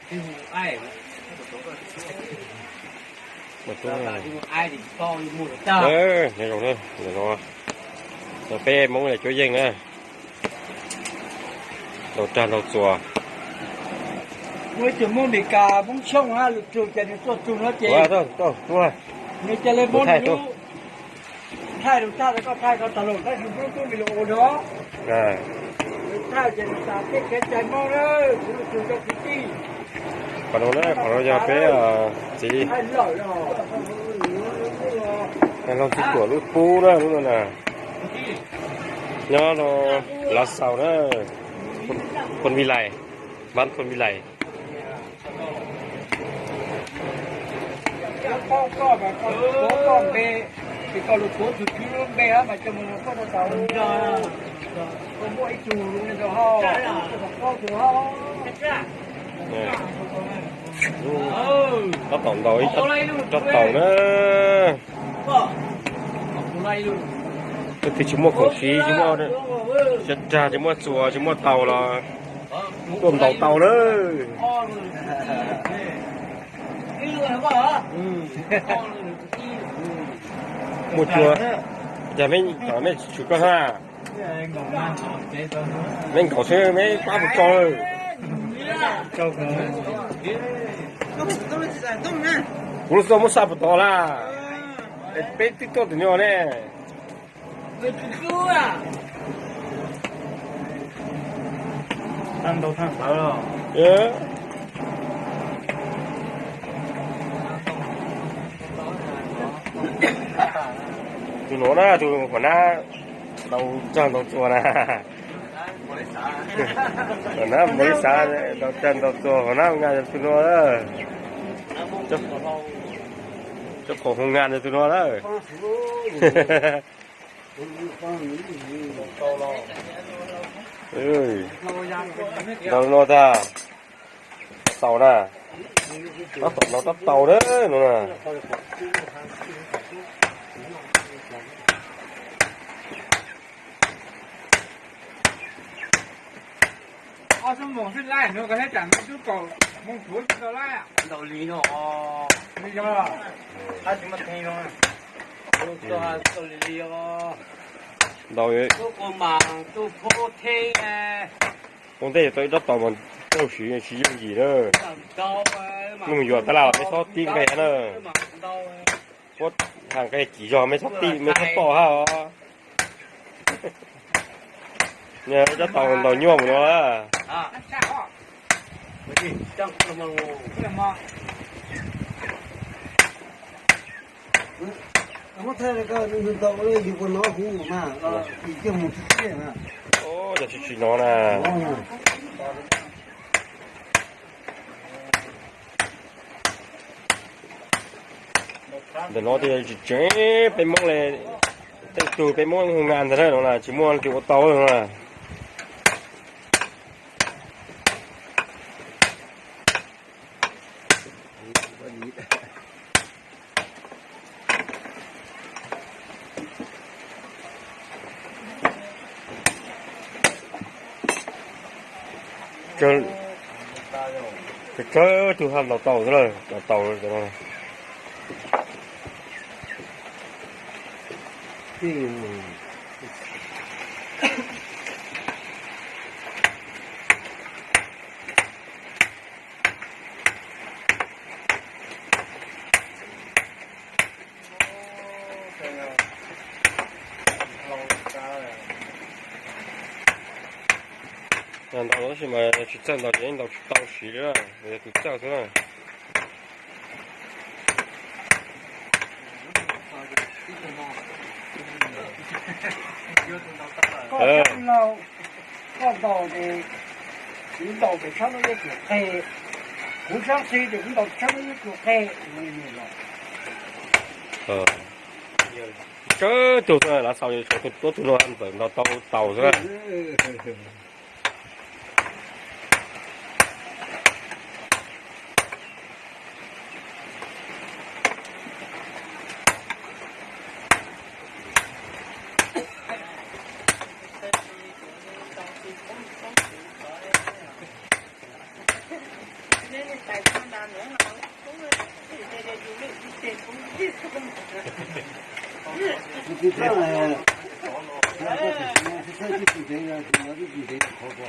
Nyob zoo, peb Hmoob Lis Cuab Yeej na, ntaus rag ntaus txuas. Muaj ib tug Hmoob Mes Kas Hmoob Xyooj lwm tus ces nws tuaj txug no ces nws ca le muab nws lub thaij lug tag, koj thaij ko tag lawm tab sis Hmoob tub me lug ua no. Thaij ces nws tas peb kev cai Hmoob na, kuv lwm tus cov kwv tij. Qhov no na, qhov no yog peb txiv Hlob Txiv Tuam lub pub na, lub no na. Nyob rau Lav Xaus na, Phoo Vij Lais, Npab Phoo Vij Lais. Tab tom ntaus ib rab taus na. Leej twg tsis muaj khoom siv, tsis muaj siab rag, tsis muaj txuas, tsis muaj taus los tuaj ntaus tau na. Muaj cua, cas mej, mej tsis tshwm koj hab? Mej nkaum xwb mej pab kuv tso. Kuv lub xov muab xa puas tod lawm? Peb twb tuaj tus no ne. Tus nuav na, tus huam nab ntaus rag ntaus txuas na. Huam nab npaum li xav ntaus rag ntaus txuas, huam nab nqa tus nuav lawm. Cov khoom hu nqa tus nuav lawm. Ntaus no tag, taus na. Tab tom ntaus tab taus na no na. Ntaus, ua ntej tau ib rab taus mas tau siv tsis yooj yim na. Mej mus yuav tab laj mej txhob tib nqes na. Puab has nqes kim zog mej txhob tib, mej txhob tom hab os. Rab taus ntaus nyuaj mus no. Cov tsis tsis no na. Ntawm no ces tseem peb Moob le, tej tug peb Moob hu nqa ntag na, no na tsis muaj leej twg ua tau no na. Tsawg tsawg tug hab ntaus tau xwb lawm, ntaus tau. Ntaus tab sis mas tsis txawj ntaus ces ntaus tsis tau siv li, yog tus txawj xwb na. Koj ntaus ces kuv ntaus pem tshab no yeej tsuas qeg, kuv sab xis ces kuv ntaus tshab no yeej tsuas qeg. Tsawg tug xwb, Lav Xaus tshuav tus tuab tug no ntaus tau taus xwb. Tus txiv txawj, txiv txawj tsis tsis ntev, tsis ntev tsis ntev qhov ko.